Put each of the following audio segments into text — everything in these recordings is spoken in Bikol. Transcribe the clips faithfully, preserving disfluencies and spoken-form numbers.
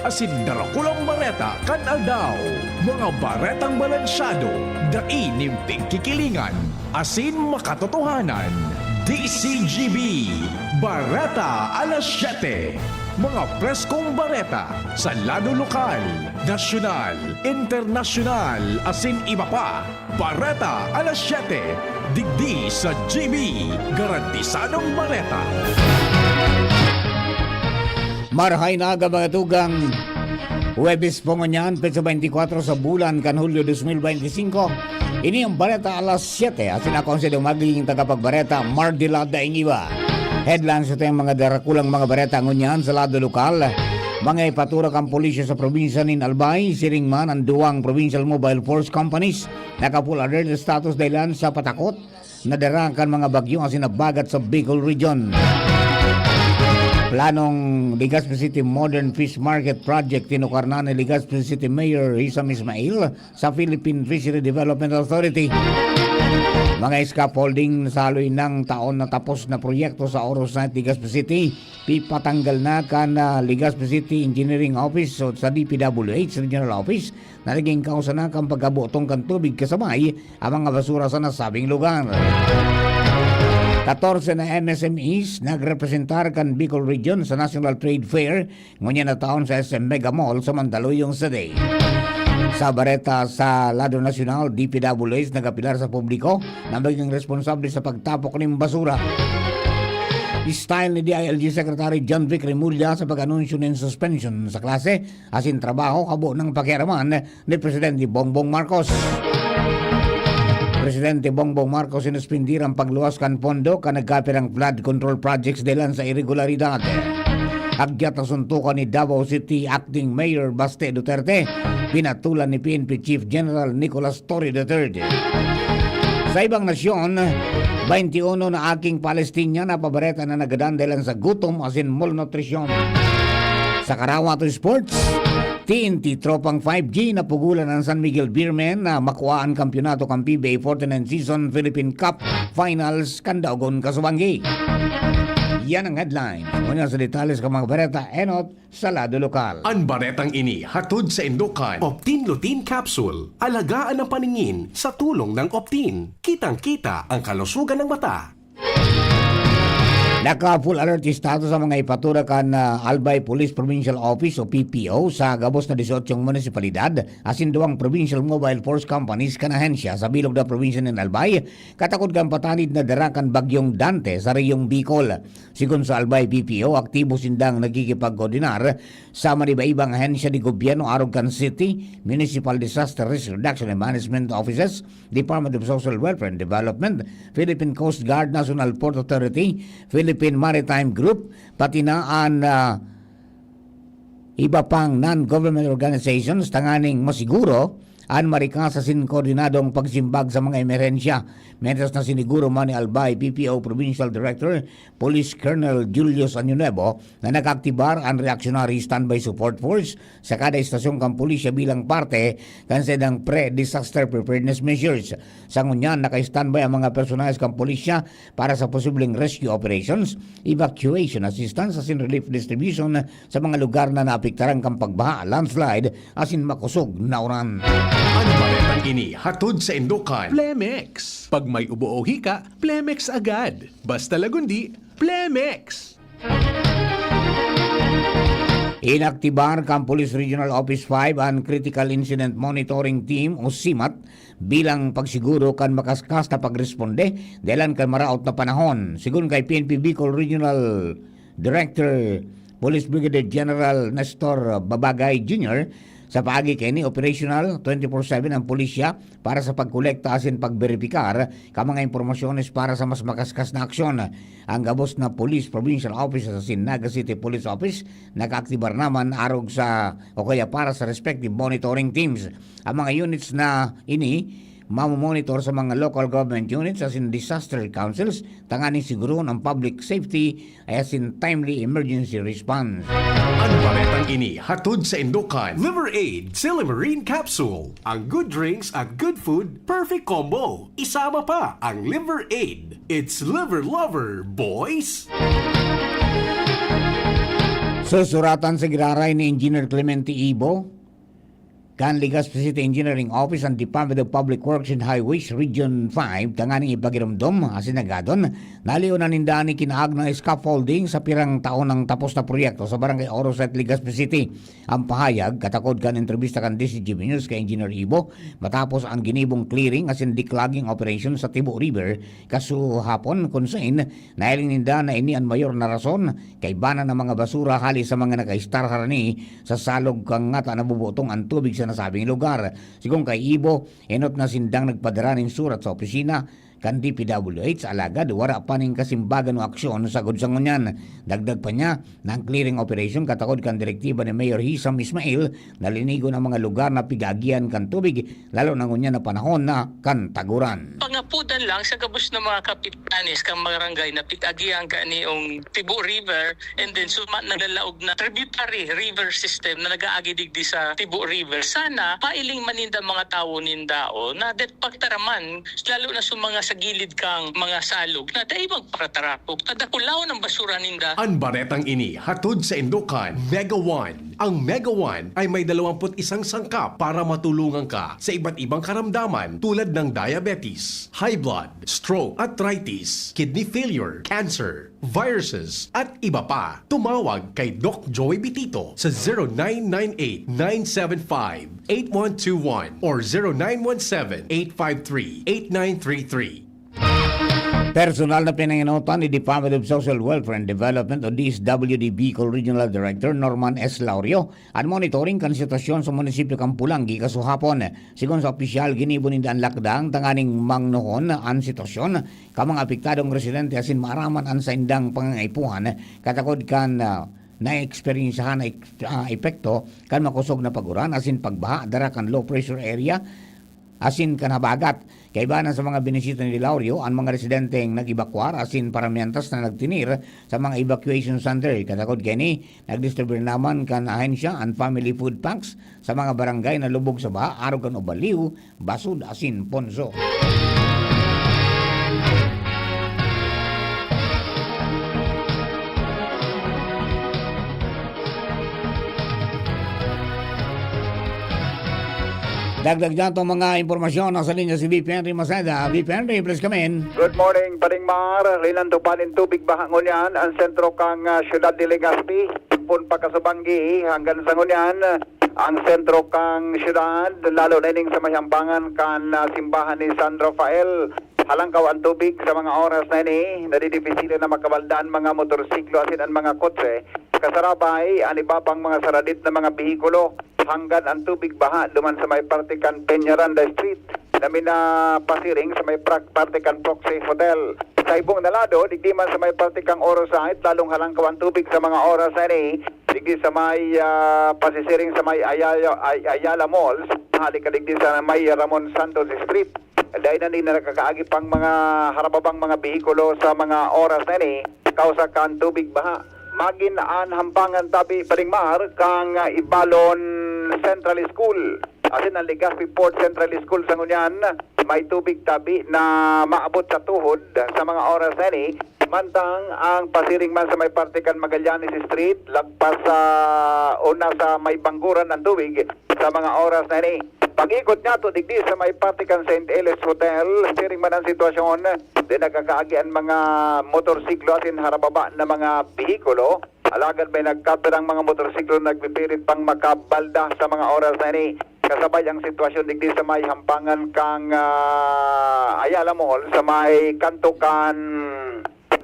asin darakulang bareta kan aldaw. Mga baretang balansyado, dai nin pigkikilingan, asin makatotohanan. D C G B, Bareta Alas Siyete. Mga preskong bareta sa lado lokal, nasyonal, internasyonal, asin iba pa. Bareta Alas Siyete, digdi sa G B, garantisadong bareta. Marahay na aga, mga tugang. Huwebes po ngunyan, petsa twenty-four sa bulan kan Hulyo dos mil benti singko. Ini ang Bareta Alas Siyete, asin ako ang saindong magiging tagapagbareta, Mardy Lad Daing Iba. Headlines sa tayong mga darakulang mga bareta ngunyan sa lado lokal. Mga ipatura kan pulisya sa probinsya nin Albay, siring man ang duwang provincial mobile force companies naka-full alert status dahilan sa patakot na dara kan mga bagyo asin habagat sa Bicol Region. Planong Legazpi City Modern Fish Market Project, tinukar na ni Legazpi City Mayor Hisam Ismail sa Philippine Fishery Development Authority. Mga scaffolding sa haloy nang taon na tapos na proyekto sa Oro Site, Legazpi City, pipatanggal na kan, ah, Legazpi City Engineering Office o sa D P W H Regional Office na naging kausa na kan pagkabutong kan tubig kasabay ang mga basura sa nasabing lugar. Katorse na M S M Es nagrepresentar kan Bicol Region sa National Trade Fair ngunyan na taon sa S M Mega Mall sa Mandaluyong City. Sa bareta sa lado nasyonal, D P W H nagapilar sa publiko na maging responsable sa pagtapok nin basura. Style ni D I L G Secretary John Vic Remulla sa pag-anunsyo nin suspension sa klase asin trabaho kabo nang pakiaraman ni Presidente Bongbong Marcos. Presidente Bongbong Marcos sinuspindir ang pagluwas kan pondo kan nagkapirang flood control projects dahilan sa irregularidad. Agyat na suntukan ni Davao City Acting Mayor Baste Duterte, pinatulan ni P N P Chief General Nicolas Torre the third. Sa ibang nasyon, twenty-uno na aking Palestinian na pabareta na nagadan dahilan sa gutom asin malnutrisyon. Sa Karawato Sports, T N T Tropang five G, napugulan ang San Miguel Beermen na makua an kampiyonato kan P B A forty-nine season Philippine Cup Finals kan Daogon Kasubangi. Yan ang headlines. Ngunyan sa detalye sa mga bareta, enot sa lado lokal. An baretang ini hatod sa indukan. Optin Lutein Capsule. Alagaan ang paningin sa tulong ng Optin. Kitang-kita ang kalusugan ng mata. Naka-full alert status ang mga ipatura kan, ah, Albay Police Provincial Office o P P O sa gabos na dieciocho munisipalidad asin duwang provincial mobile force companies kan ahensya sa bilog na probinsya nin Albay, katakod kan patanid na dara kan Bagyong Dante sa reyong Bicol. Sigon sa Albay P P O, aktibo sindang nagkikipagkoordinar sa maniba-ibang ahensya de gobyerno arog kan City, Municipal Disaster Risk Reduction and Management Offices, Department of Social Welfare and Development, Philippine Coast Guard, National Port Authority, Philippine Maritime Group, pati na an, ah, iba pang non-government organizations tanganing masiguro an marikas asin koordinadong pagsimbag sa mga emerhensya. Mentras na siniguro man ni Albay P P O Provincial Director Police Colonel Julius Año Nuevo na nakaaktibar an Reactionary Standby Support Force sa kada estasyon kan pulisya bilang parte kan saindang pre-disaster preparedness measures. Sa ngunyan, naka-standby ang mga personahes kan pulisya para sa posibleng rescue operations, evacuation assistance asin relief distribution sa mga lugar na naapektaran kan pagbaha, landslide asin makosog na uran. An baretang ini hatod sa indukan. Plemex. Pag may ubo o hika, Plemex agad. Basta lagundi, Plemex. Inaktibar kan Police Regional Office five an Critical Incident Monitoring Team o CIMAT bilang pagsiguro kan makaskas na pagresponde dahelan kan maraot na panahon. Sigon kay P N P Bicol Regional Director Police Brigadier General Nestor Babagay Junior, sa paagi kaini, operational twenty-four seven ang pulisya para sa pagkolekta asin pagberipikar kan mga impormasyones para sa mas makaskas na aksyon. Ang gabos na police provincial offices asin Naga City Police Office nakaaktibar naman arog sa o kaya para sa respective monitoring teams. Ang mga units na ini mamomonitor sa mga local government units asin disaster councils tanganing sigurohon ang public safety asin timely emergency response. An baretang ini hatod sa indukan. Liver Aid Silimarine Capsule. Ang good drinks at good food, perfect combo. Isama pa ang Liver Aid. It's Liver Lover, boys! Susuratan sa giraray ni Engineer Clemente Ibo kan Legazpi City Engineering Office an Department of Public Works and Highways Region five tanganing ipagiromdom asin nagadon na alion na ninda an ikinaag na scaffolding sa pirang taon nang tapos na proyekto sa Barangay Oro Site, Legazpi City. Ang pahayag katakod kan entrebista kan D C G B News kay Engineer Ibo matapos ang ginibong clearing asin declogging operation sa Tibo River kasuhapon, kun sain nahiling ninda na ini an mayor na rason kaiba na ng mga basura hali sa mga nakaistar harani sa salog kan ngata nabubutong an tubig sa nasabing lugar. Sigon kay Ibo, enot na sindang nagpadara nin surat sa opisina kan D P W H, alagad wara pa nin kasimbagan o aksyon sagkod sa ngunyan. Dagdag pa niya na ang clearing operation katakod kan direktiba ni Mayor Hisam Ismail na linigon ang mga lugar na pig-aagihan kan tubig, lalo na ngunyan na panahon na kan taguran. Pangapudan lang sa gabos na mga kapitanes kan barangay na pig-agihan kaniong Tibo River, and then suma nalalaog na tributary river system na nag-aagi digdi sa Tibo River. Sana mailing man ninda mga tawo nin dao na det pagtaraman, lalo na sa mga sa gilid kang mga salog, na dai magpakatarakok, na dakulaon ang basura ninda. An baretang ini hatod sa Indokan, Mega One. Ang Mega One ay may dalawampu't isang sangkap para matulungan ka sa iba't ibang karamdaman tulad ng diabetes, high blood, stroke, arthritis, kidney failure, cancer, viruses, at iba pa. Tumawag kay Doc Joey Bitito sa zero nine nine eight, nine seven five, eight one two one or zero nine one seven, eight five three, eight nine three three. Personal na pinangenotan ni Department of Social Welfare and Development o D S W D Bicol Regional Director Norman S. Laurio an monitoring kan sitwasyon sa munisipyo kan Pulangi kasuhapon. Sigon sa opisyal, ginibo ninda an lakdang tanganing mangnohon an sitwasyon kan mga apektadong residente asin maaraman an saindang pangangaipuhan katakod kan, ah, naeksperyensyahan na ek-, ah, epekto kan makosog na pag-uran asin pagbaha dara kan low pressure area asin kan habagat. Kaiba na sa mga binisita ni Laurio, an mga residenteng nag-ebakwar asin paramiantas na nagtinir sa mga evacuation center. Katakod kaini, nagdistribuyar naman kan ahensya an family food packs sa mga barangay na lubog sa baha, arog kan Ubaliw, Basud asin Ponso. Dagdag dyan itong mga impormasyon. Nasa linya si V P Henry Maceda. V P Henry, please come in. Good morning, Paring Mar. Linantupan nin tubig baha ngunyan ang sentro kan, ah, siyudad de Legazpi. Pun pagkasubanggi hanggang sa ngunyan, ang sentro kan siyudad, lalo na ining sa may hampangan kan, ah, simbahan ni San Rafael. Halangkaw an tubig sa mga oras na ini, nadidipisilan na makabalda an mga motorsiklo asin an mga kotse. Kasarabay, an iba pang mga saradit na mga behikulo. Hanggang an tubig baha duman sa may parte kan Peñaranda Street na minapasiring sa may pra-, parte kan Proxy Hotel. Sa ibong na lado, digdi man sa may parte kan Oro Site, lalong halangkaw an tubig sa mga oras na ini. Digdi sa may, ah, pasisiring sa may Ayala, Ay-, Ayala Malls, hali ka digdi sa may Ramon Santos Street. Dai na ni nakakaagi pang mga harababang mga behikulo sa mga oras na ini, kausa kan tubig baha. Magin an hampangan tabi, Paring Mar, kan Ibalon Central School. Asin an Legazpi Port Central School sa ngunyan, may tubig tabi na maabot sa tuhod sa mga oras na ini. Mantang ang pasiring man sa may parte kan Magallanes Street, lagpas sa una sa may bangguran ang tubig sa mga oras na ini. Pag-ikot niyato digdi sa may parte kan Saint Elias Hotel, siring man ang sitwasyon, di nakakaagi an mga motorsiklo asin harababa na mga behikulo. Alagad may nagkapirang mga motorsiklo nagpipirit pang makabalda sa mga oras na ini. Kasabay ang sitwasyon digdi sa may hampangan kan, ah, Ayala Mall, sa may kanto kan,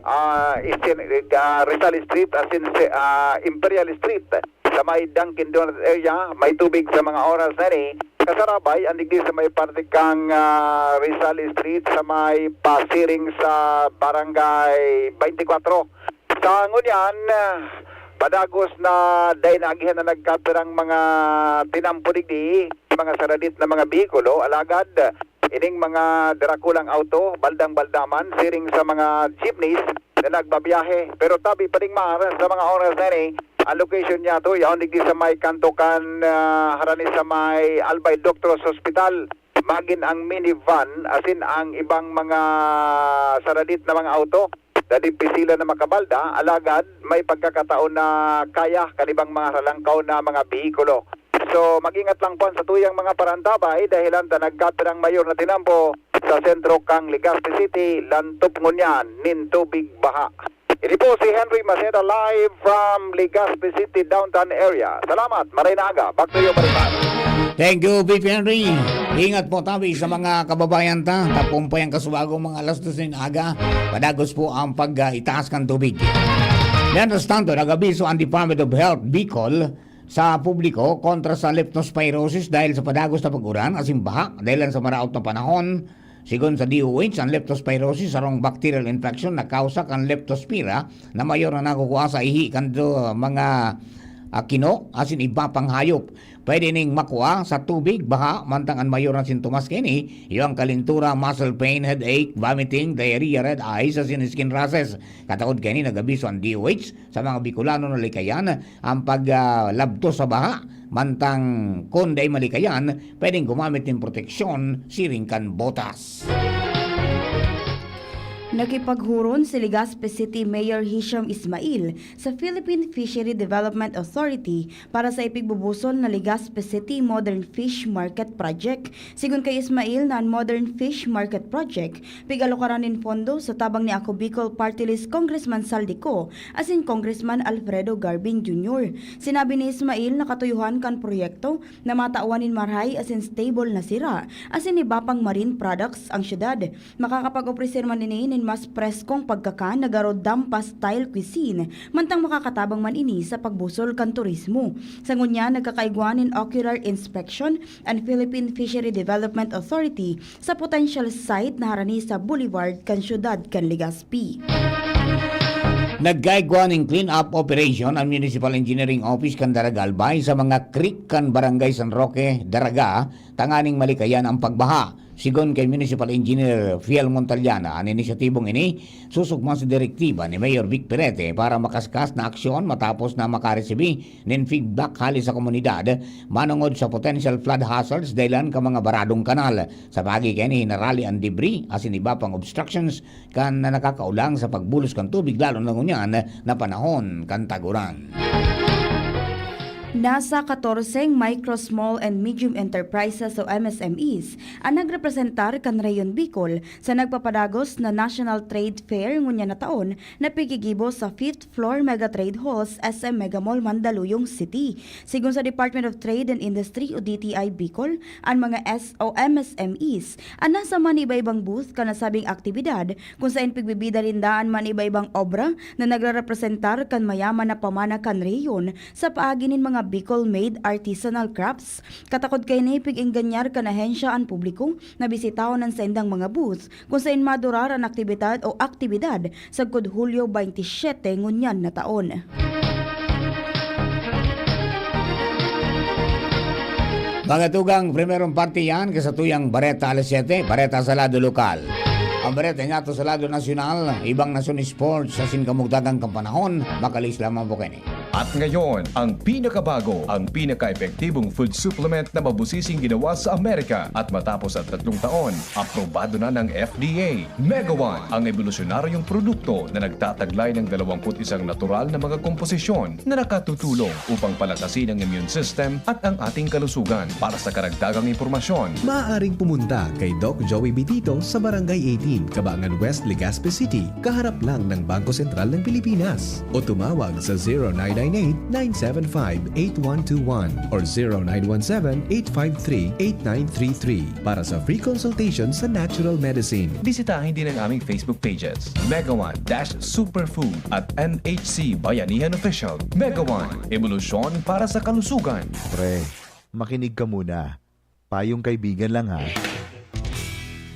ah, Eastern, ah, Rizal Street, asin si, ah, Imperial Street. Sa may Dunkin Donuts area, may tubig sa mga oras na ini. Kasarabay, ang digdi sa may parte kan, ah, Rizal Street, sa may pasiring sa Barangay twenty-four. Sa ngunyan, ah, padagos na dai naagihan na nagkapirang mga tinampo digdi, mga saradit na mga behikulo, alagad ining mga darakulang auto, baldang-balda man, siring sa mga jeepneys na nagbabiyahe. Pero tabi pa ding mar, sa mga oras na ini, ang location niyato, yaon digdi sa may kanto kan, ah, harani sa may Albay Doctors Hospital. Magin ang minivan, asin ang ibang mga saradit na mga auto, Dadi pisilan na makabalda, alagad may pagkakataon na kaya kan ibang mga halangkaw na mga behikulo. So, mag-ingat lang po ang satuyang mga parantabay, dahilan ta nagkapirang mayor na tinampo sa sentro kan Legazpi City, lantop ngunyan nin tubig baha. Ini po si Henry Maceda, live from Legazpi City downtown area. Salamat, maray na aga. Back to you, Mariman. Thank you, Vic Henry. Ingat po tabi sa mga kababayan ta. Tapon po yung kasubagong mga alas dos ng aga. Padagos po ang pag-itaas kan tubig. Mientras tanto, nag-abiso ang Department of Health Bicol sa publiko kontra sa leptospirosis dahil sa padagos na pag-uran asin baha dahilan sa maraot na panahon. Sigon sa D O H, ang leptospirosis sarong bacterial infection na kausa kan Leptospira na mayor na nakukua sa ihi kan do, mga ah, kino asin iba pang hayop. Pwede ning makua sa tubig, baha, mantang an mayor na sintomas kaini iyo ang kalintura, muscle pain, headache, vomiting, diarrhea, red eyes, asin skin rashes. Katakod kaini, nag-abiso ang D O H sa mga Bicolano na likayan ang paglabtos sa baha, mantang kun dai malikayan, pwedeng gumamit nin proteksyon siring kan botas. Nakipaghuron si Legazpi City Mayor Hisham Ismail sa Philippine Fishery Development Authority para sa ipigbubusol na Legazpi City Modern Fish Market Project. Sigon kay Ismail na an Modern Fish Market Project, pig-alokaran nin pondo sa tabang ni Ako Bicol Party List Congressman Saldico asin Congressman Alfredo Garbin Junior. Sinabi ni Ismail na katuyohan kan proyekto na matawan nin marahay asin stable na sira asin iba pang marine products ang syudad. Makakapag-opreser man ini nin mas preskong pagkakan na garo dampa style cuisine, mantang makakatabang man ini sa pagbusol kan turismo. Sa ngunyan, nagkakaigwa nin ocular inspection an Philippine Fishery Development Authority sa potential site na harani sa Boulevard kan syudad kan Legazpi. Nagkaigwa nin clean-up operation ang Municipal Engineering Office kan Daraga Albay sa mga creek kan Barangay San Roque, Daraga, tanganing malikayan ang pagbaha. Sigon kay Municipal Engineer Fiel Montaliana, an inisyatibong ini susugma sa direktiba ni Mayor Vic Perete para makaskas na aksyon matapos na makaresibi nin feedback hali sa komunidad manongod sa potential flood hazards dahilan kan mga baradong kanal. Sa paagi kaini, hinarali an debris asin iba pang obstructions kan na nakakaulang sa pagbulos kan tubig, lalo na ngunyan na panahon kan taguran. Nasa katorseng micro, small and medium enterprises o M S M Es ang nagrepresentar kan Rehiyon Bicol sa nagpapadagos na National Trade Fair ngunyan na taon na pigigibo sa fifth floor Mega Trade Halls, S M Mega Mall, Mandaluyong City. Sigon sa Department of Trade and Industry o D T I Bicol, an mga S o M S M Es an nasa maniba-ibang booth kan nasabing aktibidad, kung saen pigbibida ninda an maniba-ibang obra na nagrerepresentar kan mayaman na pamana kan rehiyon sa paagi nin mga Bicol-made artisanal crafts. Katakod kaini, pig-engganyar kan ahensya an publiko na bisitahon an saindang mga booth, kung saen madurar an aktibidad o aktibidad sagkod Hulyo twenty-seven ngunyan na taon. Mga tugang, primerong parte yan, kasatuyang Bareta alas siyete, Bareta sa lado lokal. Ang Bareta nato sa lado nasyonal, ibang nasyon sports sa sinkamugdagang kampanahon, makalis lamang po kayo. At ngayon, ang pinakabago, ang pinaka-epektibong food supplement na mabusising ginawa sa Amerika. At matapos ang tatlong taon, aprobado na ng F D A. Megawan, ang ebolusyonaryong produkto na nagtataglay ng dalawampu't isang natural na mga komposisyon na nakatutulong upang palakasin ang immune system at ang ating kalusugan. Para sa karagdagang impormasyon, maaaring pumunta kay Doc Joey Bitito sa Barangay eighteen, Kabangan West, Legazpi City, kaharap lang ng Bangko Sentral ng Pilipinas. O tumawag sa zero nine nine eight, nine seven five, eight one two one or zero nine one seven, eight five three, eight nine three three para sa free consultation sa natural medicine. Bisitahin din ang aming Facebook pages, Megawan dash Superfood at N H C Bayanihan Official. Megawan, ebolusyon para sa kalusugan. Pre, makinig ka muna. Payong kaibigan lang, ha.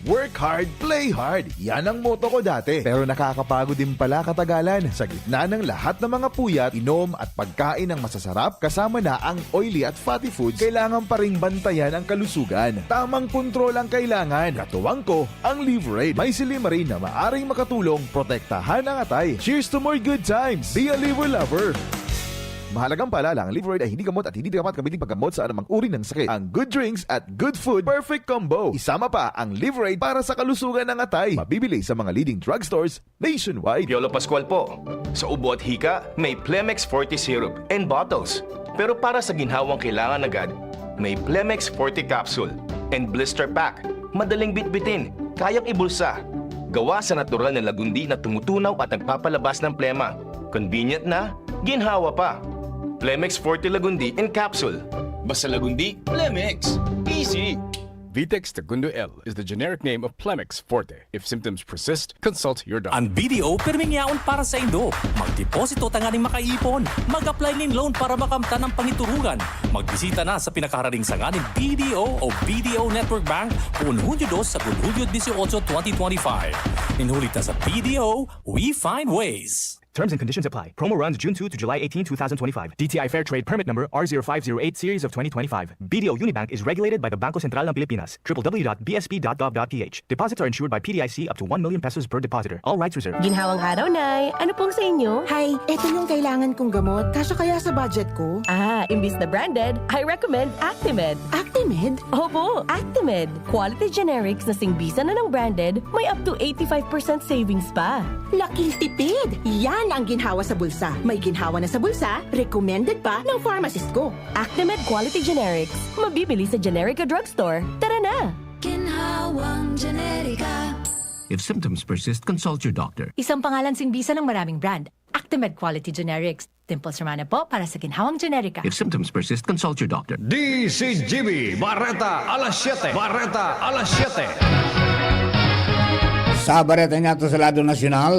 Work hard, play hard. Yan ang motto ko dati. Pero nakakapagod din pala katagalan. Sa gitna ng lahat ng mga puyat, inom at pagkain ng masasarap, kasama na ang oily at fatty foods, kailangan pa ring bantayan ang kalusugan. Tamang kontrol ang kailangan. Katuwang ko, ang Liverade. May silymarin na maaring makatulong protektahan ang atay. Cheers to more good times! Be a Liver Lover! Mahalagang paalala, ang Liveride ay hindi gamot at hindi dapat gamitin paggamot sa anumang uri ng sakit. Ang good drinks at good food, perfect combo. Isama pa ang Liveride para sa kalusugan ng atay. Mabibili sa mga leading drugstores nationwide. Piolo Pascual po. Sa ubo at hika, may Plemex Forte Syrup and bottles. Pero para sa ginhawang kailangan agad, may Plemex Forte Capsule and Blister Pack. Madaling bitbitin, kayang ibulsa. Gawa sa natural na lagundi na tumutunaw at nagpapalabas ng plema. Convenient na, ginhawa pa. Plemex Forte Lagundi in Capsule. Basta Lagundi, Plemex. Easy! Vitex Tagundo L is the generic name of Plemex Forte. If symptoms persist, consult your doctor. Ang B D O pirming yaon para sa indo. Magdeposito tanganing makaipon. Mag-apply nin loan para makamtan ang pangiturugan. Magbisita na sa pinakaharaning sanga nin B D O o B D O Network Bank poon Hunyo dos sagkod Hunyo dieciocho, twenty twenty-five. Nin huli ta sa B D O, we find ways. Terms and conditions apply. Promo runs June two to July eighteen, two thousand twenty-five. D T I Fair Trade Permit Number R zero five zero eight Series of twenty twenty-five. B D O Unibank is regulated by the Bangko Sentral ng Pilipinas. W W W dot B S P dot gov dot P H. Deposits are insured by P D I C up to one million pesos per depositor. All rights reserved. Ginhawang araw, Nay. Ano pong sa inyo? Hay, eto yung kailangan kong gamot. Kasya kaya sa budget ko? Ah, imbis na branded, I recommend Actimed. Actimed? Opo, Actimed. Quality generics na singbisan na ng branded, may up to eighty-five percent savings pa. Laking tipid! Yan ang ginhawa sa bulsa. May ginhawa na sa bulsa, recommended pa ng pharmacist ko. Actimed Quality Generics. Mabibili sa Generica Drugstore. Tara na! Ginhawang Generica. If symptoms persist, consult your doctor. Isang pangalan singbisan ng maraming brand. Actimed Quality Generics. Dimples Romana po para sa Ginhawang Generica. If symptoms persist, consult your doctor. D C G B, Bareta alas siyete. Bareta alas siyete. Sa bareta niyato sa lado nasyonal,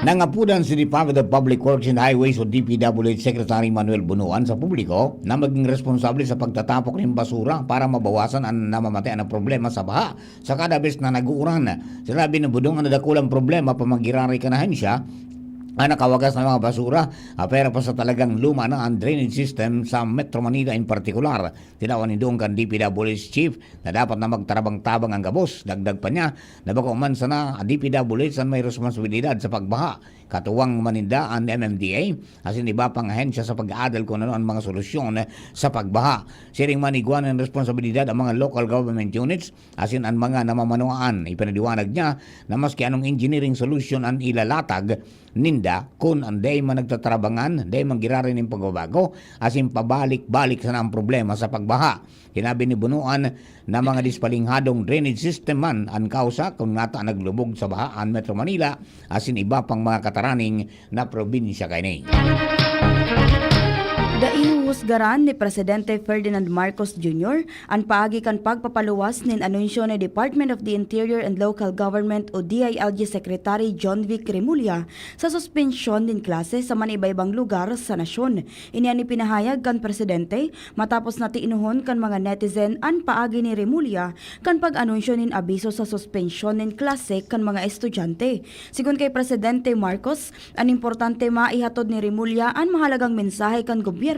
nangapudan si Department of Public Works and Highways o D P W H Secretary Manuel Bunuan sa publiko na maging responsable sa pagtatapok ng basura para mabawasan ang namamatay na problema sa baha sa kada bes na nag-uuran. Sinabi ni Bunuan na dakulang problema pa magiraray kan ahensya ang nakawagas na mga basura, apwera pa sa talagang luma na ang drainage system sa Metro Manila in partikular. Tinawan nindong kan D P W H chief na dapat na magtarabang-tabang ang gabos. Dagdag pa niya na bako man sana ang D P W H an may responsabilidad sa pagbaha. Katuwang man ninda an M M D A, asin iba pang ahensya sa pag-aadal kung ano ang mga solusyon sa pagbaha. Siring man igwa nin responsabilidad ang mga local government units asin an mga namamanuan. Ipinaliwanag niya na maski anong engineering solution an ilalatag ninda, kun an dai man nagtatarabangan, dai man giraray nin pagbabago, asin pabalik-balik sana ang problema sa pagbaha. Sinabi ni Bunuan na mga dispalinghadong drainage system man an kausa kun ngata naglubog sa baha an Metro Manila asin iba pang mga kataraning na probinsya kaini. Dai huhusgaran ni Presidente Ferdinand Marcos Junior an paagi kan pagpapaluwas nin anunsyo ni Department of the Interior and Local Government o D I L G Secretary John Vic Remulla sa suspensyon nin klase sa manibaybang lugar sa nasyon. Ini an ipinahayag kan presidente matapos na tiinohon kan mga netizen an paagi ni Remulla kan pag-anunsyo nin abiso sa suspensyon nin klase kan mga estudyante. Sigon kay Presidente Marcos, an importante maihatod ni Remulla an mahalagang mensahe kan gobyerno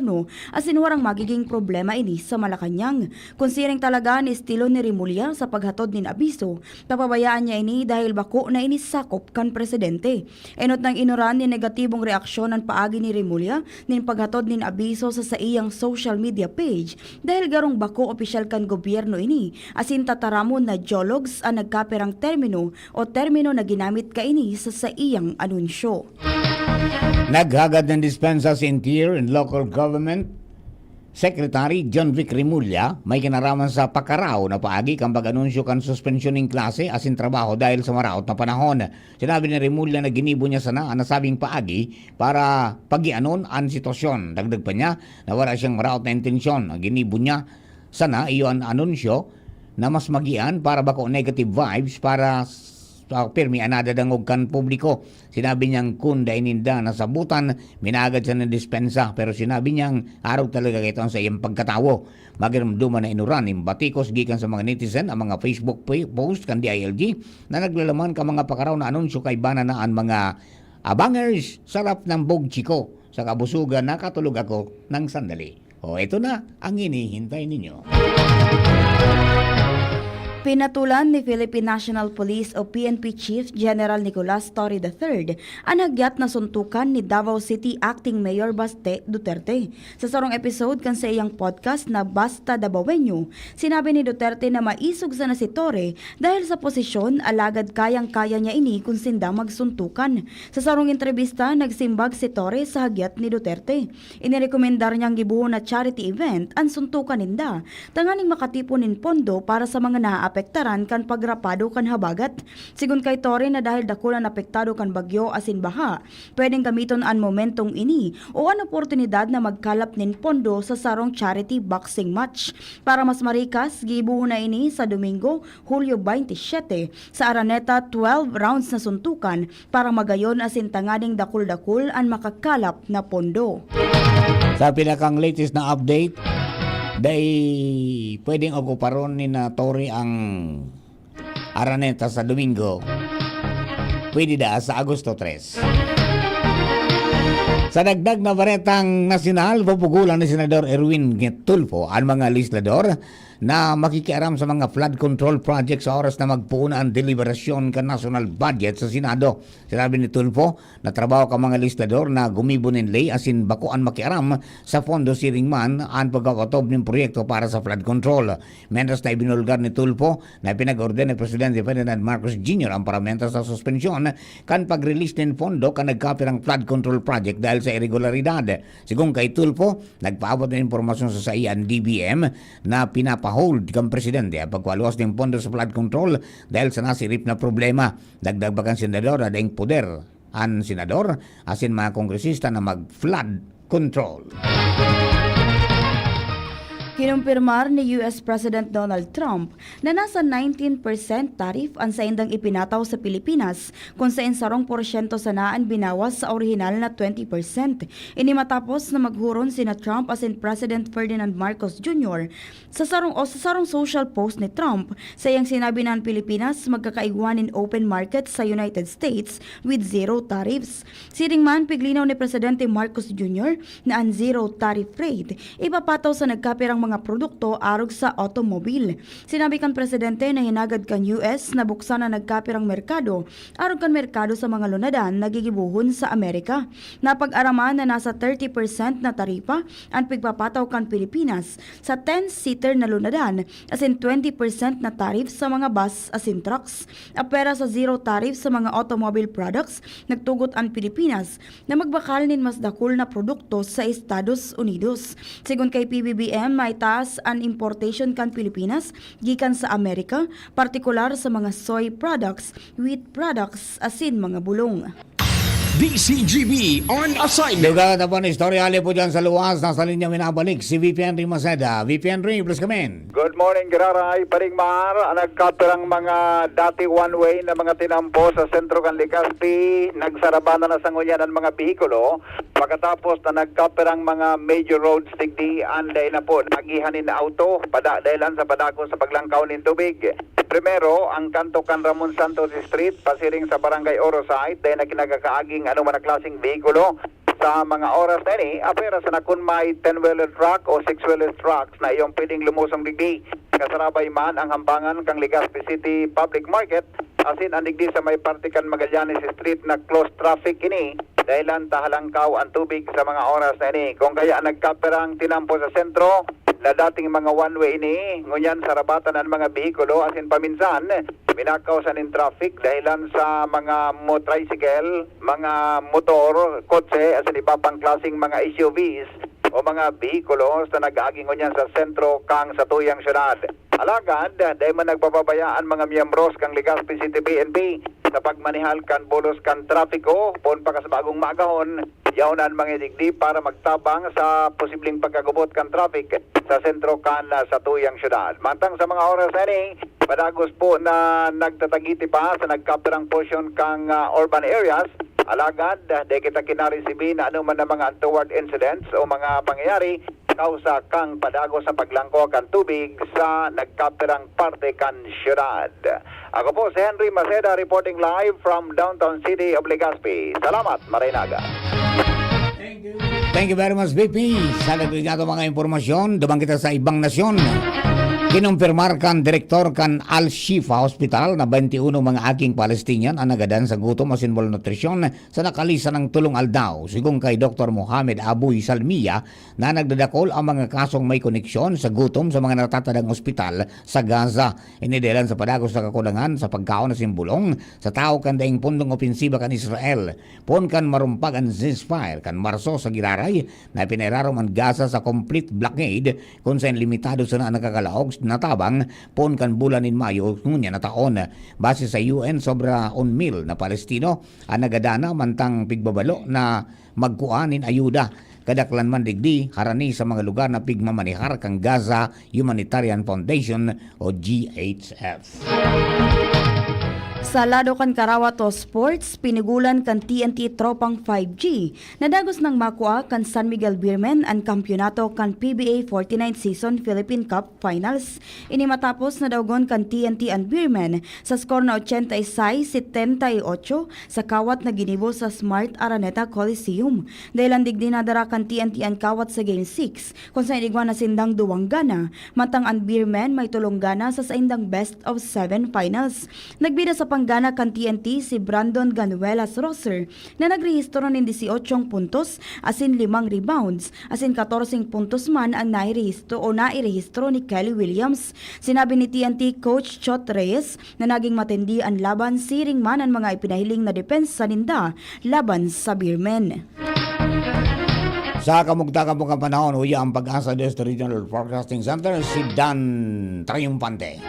asin warang magiging problema ini sa Malacañang. Kun siring talaga an estilo ni Remulla sa paghatod nin abiso, papabayaan niya ini dahil bako na ini sakop kan presidente. Enot nang inoran nin negatibong reaksyon an paagi ni Remulla nin paghatod nin abiso sa saiyang social media page dahil garong bako opisyal kan gobyerno ini asin tataramon na geologs an nagkapirang termino o termino na ginamit kaini sa saiyang anunsyo. Naghagad nin dispensa si Interior and Local Government Secretary John Vic Remulla may kinaraman sa pakaraw na paagi kan pag-anunsyo kan suspensyon nin klase asin trabaho dahil sa maraot na panahon. Sinabi ni Remulla na ginibo niya sana an nasabing paagi para pagianon an sitwasyon. Dagdag pa niya na wala siyang maraot na intensyon. Ang ginibo niya sana iyo an anunsyo na mas magian para bako negative vibes para sa pirmi an nadadangog kan publiko. Sinabi niyang kun dai ninda nasabutan, minagad siya ng dispensa. Pero sinabi niyang arog talaga ito sa iyang pagkatawo. Magirumduman na inuran nin batikos gikan sa mga netizen ang mga Facebook po- post kan D I L G na naglalaman ka mga pakaraw na anunsyo kaiba na an mga abangers, sarap ng bog chiko. Sa kabusugan, nakatulog ako ng sandali. O, ito na ang hinihintay ninyo. Pinatulan ni Philippine National Police o P N P Chief General Nicolas Torre the third an hagyat na suntukan ni Davao City Acting Mayor Baste Duterte. Sa sarong episode kan saiyang podcast na Basta Dabawenyo, sinabi ni Duterte na maisog sana si Torre dahil sa posisyon, alagad kayang-kaya niya ini kun sinda magsuntukan. Sa sarong entrebista, nagsimbag si Torre sa hagyat ni Duterte. Inirekomendar niyang gibohon na charity event an suntukan ninda, tanganing makatipon nin pondo para sa mga naaapektaran kan pagrapado kan habagat. Sigon kay Torre na dahil dakul an apektado kan bagyo asin baha, pwedeng gamiton an momentong ini o an oportunidad na magkalap nin pondo sa sarong charity boxing match. Para mas marikas, gibohon na ini sa Domingo, Hulyo twenty-seven, sa Araneta, twelve rounds na suntukan para magayon asin tanganing dakul-dakul an makakalap na pondo. Sa pinakang latest na update, dai pwedeng okuparon ni na Torre ang Araneta sa Domingo. Pwede da sa Agosto tres. Sa dagdag na baretang nasyonal, pupugulan ni Senador Erwin Tulfo ang mga legislador na makikiaram sa mga flood control project sa oras na magpoon na an deliberasyon kan national budget sa Senado. Sinabi ni Tulfo na trabaho kan mga legislador na gumibo nin ley asin bako an makiaram sa pondo siring man an pagkakatob nin proyekto para sa flood control. Mentras na ibinulgar ni Tulfo na ipinag-order ni Presidente Ferdinand Marcos Junior ang paramenta sa suspensyon kan pag-release nin pondo kan nagkapirang flood control project dahil sa iregularidad. Sigon kay Tulfo, nagpaabot nin impormasyon sa saiya an D B M na pinapahold kan presidente ang pagkaluwas nin pondo sa flood control dahil sa nasirip na problema. Dagdag pa kan senador na daing poder an senador asin mga kongresista na mag-flood control. Kinumpirmar ni U S President Donald Trump na nasa nineteen percent tariff an saindang ipinataw sa Pilipinas, kun saen sarong porsyento sana an binawas sa orihinal na twenty percent. Ini matapos na maghuron sina Trump asin President Ferdinand Marcos Junior sa sarong, o sa sarong social post ni Trump, saiyang sinabi na an Pilipinas magkakaigwa nin open market sa United States with zero tariffs. Siring man, piglinaw ni Presidente Marcos Junior na an zero tariff rate ipapataw sa nagkapirang mga produkto arog sa automobile. Sinabi kan Presidente na hinagad kan U S na buksan an nagkapirang merkado arog kan merkado sa mga lunadan na gigibohon sa Amerika. Napag-araman na nasa thirty percent na taripa an pigpapataw kan Pilipinas sa ten-seater na lunadan asin twenty percent na tariff sa mga bus asin trucks. Apwera sa zero tariff sa mga automobile products, nagtugot an Pilipinas na magbakal nin mas dakul na produkto sa Estados Unidos. Sigon kay P B B M, maitaas an importation kan Pilipinas gikan sa Amerika, partikular sa mga soy products, wheat products, asin mga bulong. D C G B on assignment. Dugang na po ang istorya, hali po dyan sa luwas. Nasa linya, minabalik si V P Henry Maceda. V P Henry, please come in. Good morning, Giraray. Paring Mar, ang nagkapirang mga dati one-way na mga tinampo sa sentro kan Legazpi, nagsaraba na na sa ngunyan ang mga behikulo. Pagkatapos na nagkapirang mga major roads digdi, anday na po, nagihan nin auto, pada, dahilan sa padagos sa paglangkaw nin tubig. Primero, ang kanto kan Ramon Santos Street, pasiring sa Barangay Oro Site, dahil na kinagakaaging anuman na klaseng behikulo. Sa mga oras na ini, apwera sana kun may ten-wheeler truck o six-wheeler trucks na iyong pwedeng lumusong digdi. Kasarabay man ang hambangan kan Legazpi City Public Market, asin an digdi sa may parte kan Magallanes Street na close traffic ini, dahilan ta halangkaw an tubig sa mga oras na ini. Kung kaya nagkapirang tinampo sa sentro, na dating mga one-way ini, ngunyan sarabatan an mga behikulo asin paminsan, minakaw sa nin traffic dahilan sa mga mo-, tricycle, mga motor, kotse, asin iba pang klaseng mga S U Vs o mga behikulo na nag-aagi ngunyan sa sentro kan satuyang syudad. Alagad, dai man nagpapabaya an mga miyembros kan Legazpi City P N P sa pagmanehal kan bulos kan trapiko, poon pa kas bagong maagahon, yaon an mga digdi para magtabang sa posibleng pagkagubot kan traffic sa sentro kan, ah, satuyang syudad. Mantang sa mga oras na ini, padagos po na nagtatagiti pa sa nagkapirang portion kan, ah, urban areas. Alagad, ah, di kita kinaresibi na anuman na mga untoward incidents o mga pangyayari kausa kan padagos sa paglangko kan tubig sa nagkapirang parte kan syudad. Ako po si Henry Maceda, reporting live from downtown city of Legazpi. Salamat, maray na aga. Thank you very much, V P. Sa nagkikita mga impormasyon, dumang kita sa ibang nasyon. Kinumpirmar kan direktor kan Al-Shifa Hospital na twenty-one mga aking Palestinian ang nagadan sa gutom asin malnutrisyon sa nakalisa ng tulong aldaw, sigon kay Doktor Mohamed Abu Salmiya na nagdadakol ang mga kasong may koneksyon sa gutom sa mga natatadang ospital sa Gaza. Ini dahilan sa padagos na kakulangan sa pagkaon asin bulong sa tahaw kan daing pundong opensiba kan Israel. Poon kan marumpag an ceasefire kan Marso sa giraray na pinairarom an Gaza sa complete blockade, kun saen limitado sana an nakakalaog na tabang poon kan bulan nin Mayo ngunyan na taon. Base sa U N, sobra one mil na Palestino an nagadana mantang pigbabalo na magkua nin ayuda. Kadaklan man digdi, harani sa mga lugar na pigmamanehar kan Gaza Humanitarian Foundation o G H F. Sa lado kan Karawato Sports, pinugulan kan T N T Tropang five G na dagos nang makua kan San Miguel Beermen an kampyonato kan P B A forty-nine Season Philippine Cup Finals. Ini matapos na daogon kan T N T an Beermen sa skor na ochenta y seis setenta y ocho sa kawat na ginibo sa Smart Araneta Coliseum. Dahilan digdi nadara kan T N T an kawat sa Game six, kun saen igwa na sindang duwang gana, mantang an Beermen may tolong gana sa saindang best of seven finals. Nagbida sa panggana kan T N T si Brandon Ganuelas Roser na nagrehistro nin dieciocho puntos asin limang rebounds, asin katorseng puntos man ang nairehistro o nairehistro ni Kelly Williams. Sinabi ni T N T coach Chot Reyes na naging matindi an laban siring man an mga ipinahiling na depensa ninda laban sa Beermen. Sa kamugtakan po kan panahon, uya ang Pag-asa Diyos Regional Forecasting Center, si Dan Triumphante.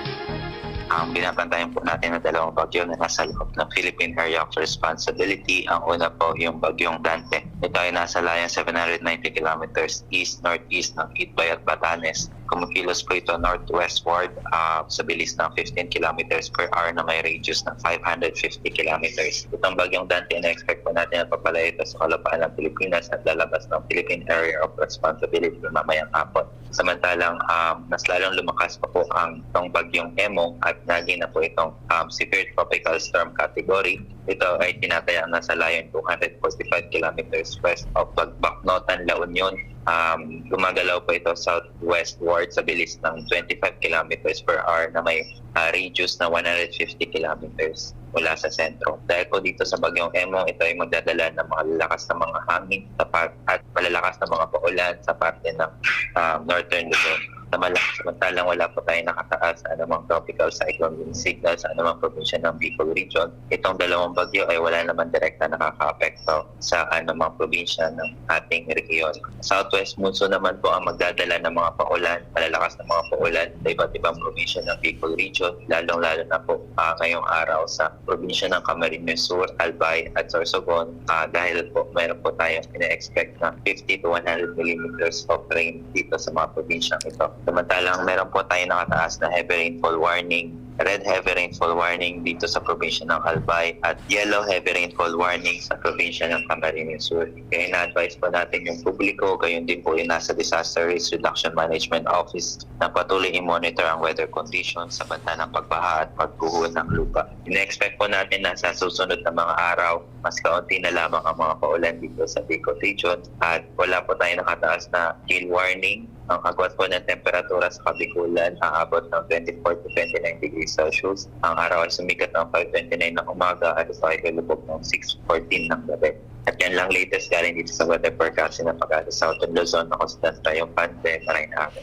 Ang binabantayan po natin na dalawang bagyo na nasa loob ng Philippine Area of Responsibility. Ang una po yung bagyong Dante. Ito ay nasa layang seven hundred ninety kilometers east-northeast ng Itbay at Batanes. Kumikilos po ito northwestward ah, sa bilis ng fifteen kilometers per hour na may radius ng five hundred fifty kilometers. Itong bagyong Dante, ina-expect po natin na papalayo ito sa kalupaan ng Pilipinas at lalabas ng Philippine Area of Responsibility mamayang hapon. Samantalang um, mas lalong lumakas pa po ang itong bagyong Emong at naging na po itong um, severe tropical storm category. Ito ay tinatayang nasa layong two hundred forty-five kilometers west of Bagbaknotan, La Union. Um, gumagalaw po ito southwestward sa bilis ng twenty-five kilometers per hour na may ah, radius na one hundred fifty kilometers mula sa sentro. Dahil po dito sa Bagyong Emong, ito ay magdadala ng mga lalakas na mga hangin sa par- at malalakas na mga paulan sa parte ng ah, northern Luzon. Samala- Samantalang wala po tayong nakataas sa anumang tropical cyclone wind signal sa anumang probinsya ng Bicol Region, itong dalawang bagyo ay wala naman direkta nakakaapekto sa anumang probinsya ng ating rehiyon. Southwest monsoon naman po ang magdadala ng mga paulan, malalakas na mga paulan sa iba't ibang probinsya ng Bicol Region, lalong-lalo na po ah, ngayong araw sa probinsya ng Camarines Sur, Albay at Sorsogon ah, dahil po meron po tayong ina-expect na fifty to one hundred millimeters of rain dito sa mga probinsyang ito. Samantalang meron po tayong nakataas na heavy rainfall warning, red heavy rainfall warning dito sa probinsya ng Albay at yellow heavy rainfall warning sa probinsya ng Camarines Sur. Kaya ina-advise po natin yung publiko, gayon din po yung nasa Disaster Risk Reduction Management Office na patuloy i-monitor ang weather conditions sa banta ng pagbaha at pagguho ng lupa. Ina-expect po natin na sa susunod na mga araw, mas kaunti na lamang ang mga paulan dito sa Bicol Region at wala po tayong nakataas na gale warning. Ang agwat po ng temperatura sa Kabikulan aabot ng twenty-four to twenty-nine degrees Celsius. Ang araw ay sumikat ng five twenty-nine ng umaga at ito ay lulubog ng six fourteen ng gabi. At yan lang latest galing dito sa weather forecasting ng Pag-asa Southern Luzon. Ako si Dan Triumphante. Maraming araw.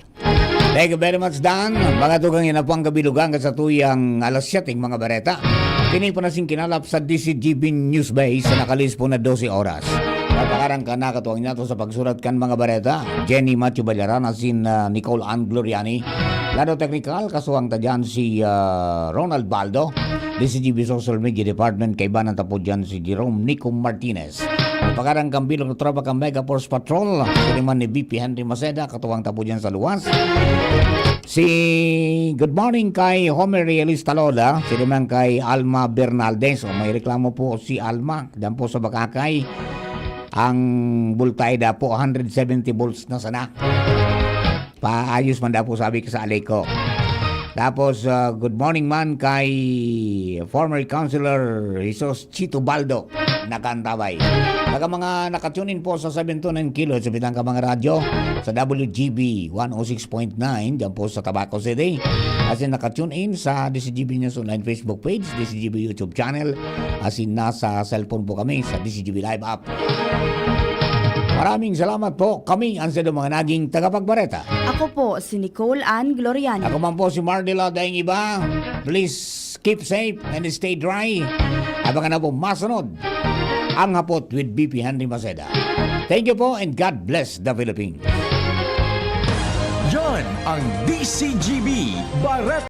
Thank you very much, Dan. Mga tugang, yan na po ang kabilugan sa tuyang alas siyete, mga bareta. Kini po na sing kinalap sa D C G B News Base sa nakalihis po na dose oras. Papakarang ka na katuwang niya to sa pagsurat kan mga bareta. Jenny Matthew Ballaran asin ah, Nicole Ann Gloriani. Lado teknikal, kasuwang ta dyan si ah, Ronald Baldo. D C G B Social Media Department, kaibanan ta po dyan si Jerome Nico Martinez. Pakarang kan bilog na tropa kan Mega Force Patrol, sinabi man ni V P Henry Maceda, katuwang ta po dyan sa luwas. Si Good Morning kay Homer Realista Lola, sinabi man kay Alma Bernaldez. O, may reklamo po si Alma, dyan po sa Bakakay. Ang bultay da po, one hundred seventy volts na sana. Paayos man daw po, sabi ko sa Aleco. Tapos, ah, good morning man kay former Councilor Jesus Chito Baldo, nakantabay. Taga mga naka-tune in po sa seven two nine kilohertz sa Bitang Kabang Radyo, sa W G B one oh six point nine, dyan po sa Tabaco City. Asin naka-tune in sa D C G B News Online Facebook page, D C G B YouTube channel. Asin nasa cellphone po kami sa D C G B Live app. Maraming salamat po. Kami ang sa mga naging tagapagbareta. Ako po si Nicole Ann Gloriani. Ako man po si Mardy Lau, daing iba. Please keep safe and stay dry. Abangan na po masunod ang Hapot with B P Henry Maceda. Thank you po and God bless the Philippines. Yan ang D C G B Bareta.